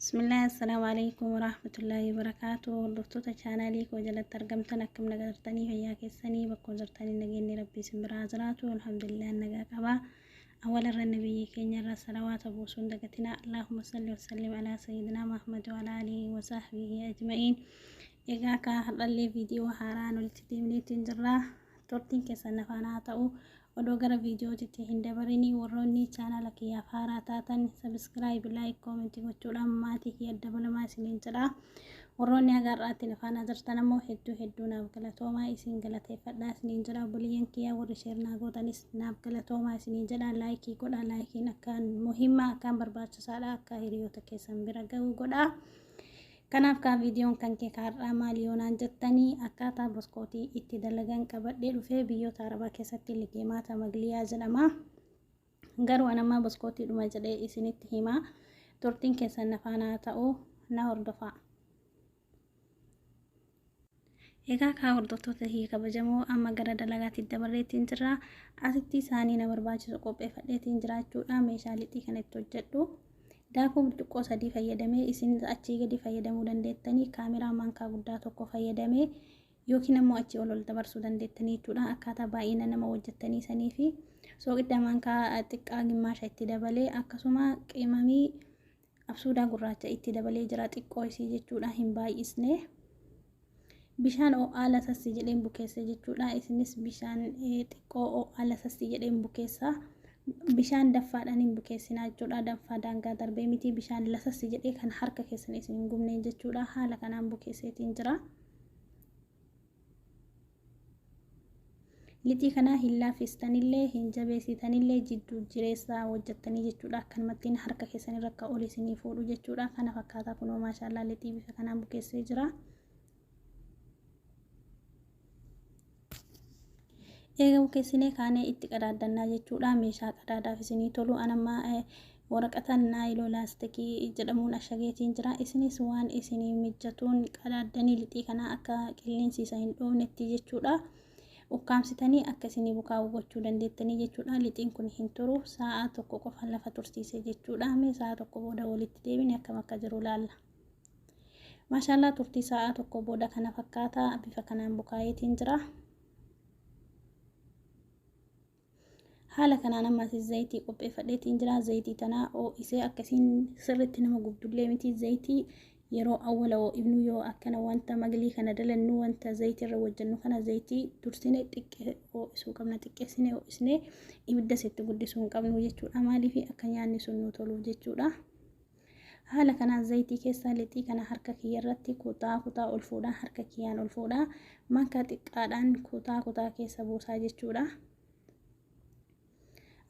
Bismillah, assalaamu alaikum warahmatullaahi wabarakaatu. Hordoftoota chaanaalii koo jalatti argamtan, akkam nagartanii? Fayyaa keessanii? Bakkuma jirtanii nageenyi rabbii isin biraa jiraatu. Alhamdulillah, nagaa qabaa. Awwala irra nabiyyi keenya irra salawaata buusuun dagatina. Allahumma salli wa sallim alaa sayyidinaa Muhammad wa alaa alihi wa sahbihi ajma'iin. Egaa akka har'allee viidiyoo haaraan walitti deemneetiin jirra. Turtiin keessan nafaan haa ta'u. Odoo gara viidiyootitti hin dabarini, warroonni chaanaala kiyyaaf haaraa taatan subscribe, like, comment gochuudhaan maatii kiyya dabalamaa isiniin jedha. Warroonni haga har'aatti nafaana jirtan ammoo hedduu hedduu naaf galatoomaa, isin galateeffadhaa isiniin jedha. Obboleeyyan kiyyaa warri share naa gootanis naaf galatoomaa isiniin jedha. Like godha, likeiin akkaan muhimmaa, akkaan barbaachisaadha, akka hiriyoota keessan bira ga'u godha. Kanaaf kaa viidiyoon kan kee har'aa maali yoonaan jettanii, akkaataa boskootii itti dalagan qabadhee dhufee. Biyyoota Arabaa keessatti liqeemaata magliyaa jedhama. Garuu anammaa boskootiidhuma jedhee isinitti hima. Turtiin keessan nafaanaa ta'u, na hordofaa. Egaa kaa hordoftoota kiyya kabajamoo, amma gara dalagaatti dabarreettiin jirra. Asitti isaanii na barbaachisu qopheeffadheetiin jiraachuudha. Meeshaa lixii kana itti hojjedhu. Daakuu burcuqqoo 3 fayyadamee, isin achii gadi fayyadamuu dandeettanii, kaameraa maankaa guddaa tokko fayyadamee yookiin ammoo achii ol ol dabarsuu dandeettanii jechuudha. Akkaataa baay'ina nama hojjettanii sanii fi sooqidda maankaa xiqqaa gimmaasha itti dabalee, akkasuma qimamii absuudaa gurraacha itti dabalee jira, xiqqoo isii jechuudha, hin baay'isne. Bishaan ho'aa lasassi jedheen bukeesse jechuudha. Isinis bishaan xiqqoo ho'aa lasassi jedheen bukeessa. Bishaan daffaadhaan hin bukeessinaa jechuudha. Danfaa daangaa darbee miti, bishaan lasassi jedhee kan harka keessan isin hin gubneen jechuudha. Haala kanaan bukeesseetiin jira. Lixii kana hin laaffistanillee hin jabeessitanillee, jidduu jireessaa hojjettanii jechuudha. Akkanumattiin harka keessan irra akka ol isinii fuudhu jechuudha. Kana fakkaataa kunoo, maashaallaa, lixii bifa kanaan bukeessee jira. Eega bukeessinee kaanee itti qadaaddannaa jechuudha. Meeshaa qadaadaaf isinii tolu anamma waraqata naayiloo laastikii jedhamuun ashageetiin jira. Isinis waan isinii mijatuun qadaaddanii lixii kana akka qilleensi isa hin dhoofnetti jechuudha. Ukkaamsitanii akka isinii bukaa'u gochuu dandeettanii jechuudha. Lixiin kun hin turu, sa'a 1 qofa lafa tursiise jechuudha. Mee sa'a 1 booda walitti deebine akkam akka jiru laalla. Maashaallaa, turtii sa'a 1 booda kana fakkaata, bifa kanaan bukaa'eetiin jira. Haala kanaan ammas zayitii qopheeffadheetiin jira. Zayitii tana ho'isee, akkasiin sirriitti nama gubdullee miti. Zayitii yeroo awwala ho'ifnu, yoo akkana wanta maglii kana dalannu, wanta zayitii irra hojjennu kana, zayitii dursine xiqqee ho'isuu qabna. Xiqqeessine ho'isnee ibidda sitti guddisuu hin qabnu jechuudha. Maaliif? Akka nyaanni sun nu toluuf jechuudha. Haala kanaan zayitii keessaa lixii kana harka kiyya irratti kutaa kutaa ol fuudhaa, harka kiyyaan ol fuudhaa, maankaa xiqqaadhaan kutaa kutaa keessa buusaa jechuudha.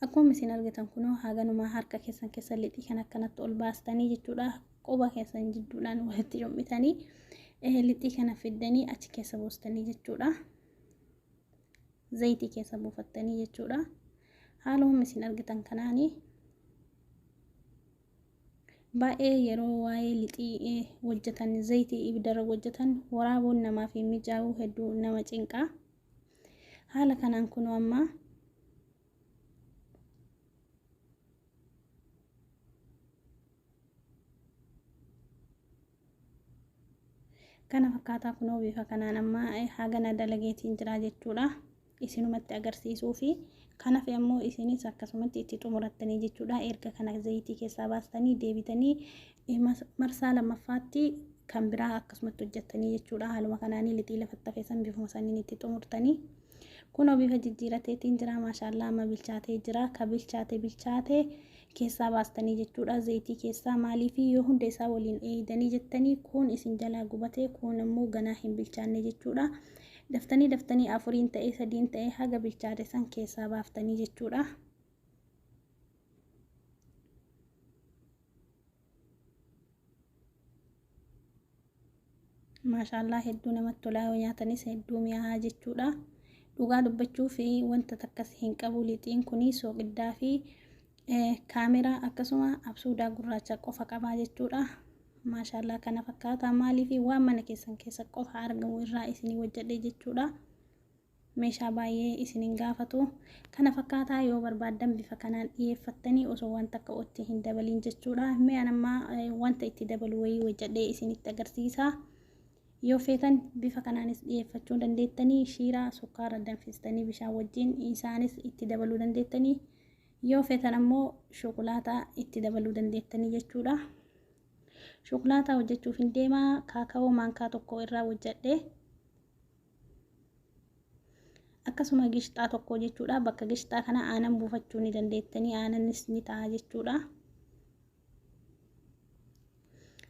Akkuma isin argitan kunoo haganumaa harka keessan keessa lixii kan akkanatti ol baastanii jechuudha. Quba keessan jidduudhaan walitti cummitanii lixii kana fiddanii achi keessa buustanii jechuudha. Zayitii keessa buufattanii jechuudha. Haaluma isin argitan kanaanii baay'ee yeroo waa'ee lixii hojjetan, zayitii ibiddarra hojjetan waraabuun namaaf hin mijaa'u, hedduu nama cinqaa. Haala kanaan kunoo amma kana fakkaataa, kunoo bifa kanaan amma hagana dalageetiin jira jechuudha. Isinumatti agarsiisuu fi kanaaf ammoo isinis akkasumatti itti xumurattanii jechuudha. Erga kana zayitii keessaa baastanii deebitanii marsaa lammaffaatti kan biraa akkasumatti hojjettanii jechuudha. Haaluma kanaanii lixii lafatti hafeessan bifuma saniin itti xumurtanii. Kunoo bifa jijjiirateetiin jira, maashaallaa, amma bilchaatee jira. Ka bilchaate bilchaate keessaa baastanii jechuudha. Zayitii keessaa maaliif yoo hunda isaa waliin eeydanii jettanii, kun isin jalaa gubate, kun ammoo ganaa hin bilchaanne jechuudha. Daftanii daftanii afuriin ta'ee sadiin ta'ee haga bilchaate san keessaa baaftanii jechuudha. Maashaallaa, hedduu namatti tolaa, yoo nyaatanis hedduu mi'aa jechuudha. Dhugaa dubbachuu fi wanta takkas hin qabu lixiin kun, sooqiddaa fi kaameraa akkasuma absuudaa gurraacha qofa qabaa jechuudha. Maashaallaa, kana fakkaata. Maaliif? Waan mana keessan keessa qofa argamu irraa isinii hojjedhe jechuudha. Meeshaa baay'ee isin hin gaafatu. Kana fakkaataa yoo barbaaddan bifa kanaan dhiyeeffattanii osoo wanta akka itti hin dabaliin jechuudha. Mee an amma wanta itti dabalu wayii hojjedhee isinitti agarsiisa. Yoo feetan bifa kanaanis dhiyeeffachuu dandeettanii, shiiraa sukkaara danfistanii bishaan wajjin isaanis itti dabaluu dandeettanii, yoo feetan ammoo shukulaataa itti dabaluu dandeettanii jechuudha. Shukulaataa hojjechuuf hin deemaa. Kaaka'oo maankaa 1 irraa hojjedhe. Akkasuma gishxaa 1 jechuudha. Bakka gishxaa kana aanan buufachuu ni dandeettanii, aananis ni ta'a jechuudha.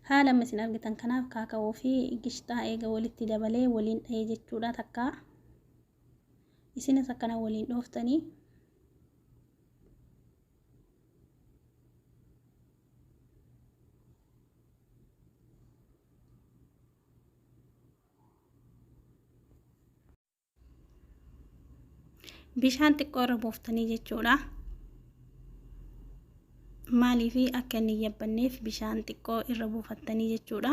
Haala amma isin argitan kanaaf kaaka'oo fi gishxaa eega walitti dabalee waliin dhahee jechuudha takka. Isinis akkana waliin dhooftanii. Bishaan xiqqoo irra buuftanii jechuudha. Maaliif akka inni hin yabbanneef bishaan xiqqoo irra buufattanii jechuudha.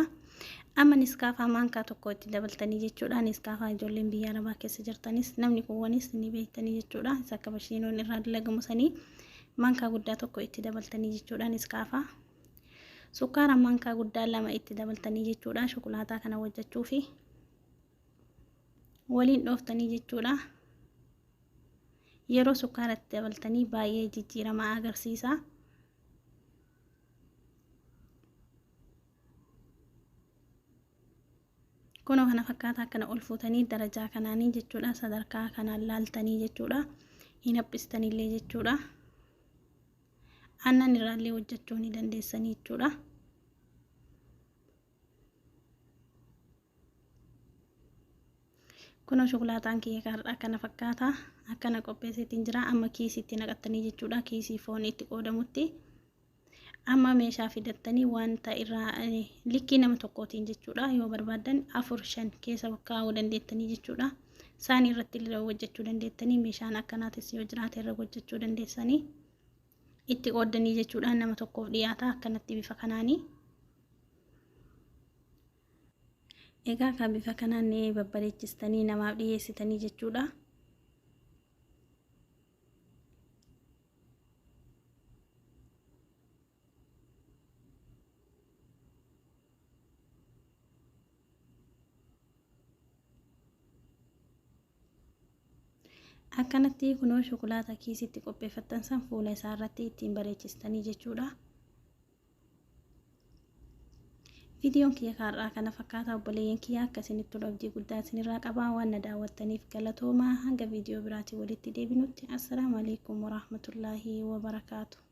Amma niskaafaa maankaa 1 itti dabaltanii jechuudha. Niskaafaa ijoolleen biyya arabaa keessa jirtanis namni kuwwanis ni beektanii jechuudha. Isa akka bashiinoon irraa dalagamu sanii maankaa guddaa 1 itti dabaltanii jechuudha niskaafaa. Sukkaara maankaa guddaa 2 itti dabaltanii jechuudha. Shukulaataa kana hojjechuufi waliin dhooftanii jechuudha. Yeroo sukkaara itti dabaltanii baay'ee jijjiirama agarsiisa. Kunoo kana fakkaata akkana ol fuutanii darajaa kanaanii jechuudha. Sadarkaa kanaan laaltanii jechuudha. Hin haphistanillee jechuudha. Aannan irraallee hojjechuu ni dandeessanii jechuudha. Kunoo shukulaataan kiyya har'a akkana fakkaata. Akkana qopheesseetiin jira. Amma kiisiitti naqattanii jechuudha. Kiisii foon itti qoodamutti. Amma meeshaa fidattanii wanta irraa likkii nama tokkootiin jechuudha. Yoo barbaaddan 4 5 keessa kaa'uu dandeettanii jechuudha. Saanii irratti illee hojjechuu dandeettanii, meeshaan akkanaatis yoo jiraate irra hojjechuu dandeessanii. Itti qooddanii jechuudha, nama tokkoof dhiyaata akkanatti bifa kanaanii. Egaa kan bifa kanaan babbareechistanii namaaf dhiyeessitanii jechuudha. Akkanatti kunoo shukulaataa kiisitti qopheeffattan san fuula isaa irratti ittiin bareechistanii jechuudha. Viidiyoon kiyya kaarraa kana fakkaata obboleeyyan kiyya, akka isinitti tolu abdii guddaa isinirraa qaba. Waan na daawwattaniif galatoomaa. Hanga viidiyoo biraatiin walitti deebinutti, assalaamu alaikum warahmatullaahi wabarakaatu.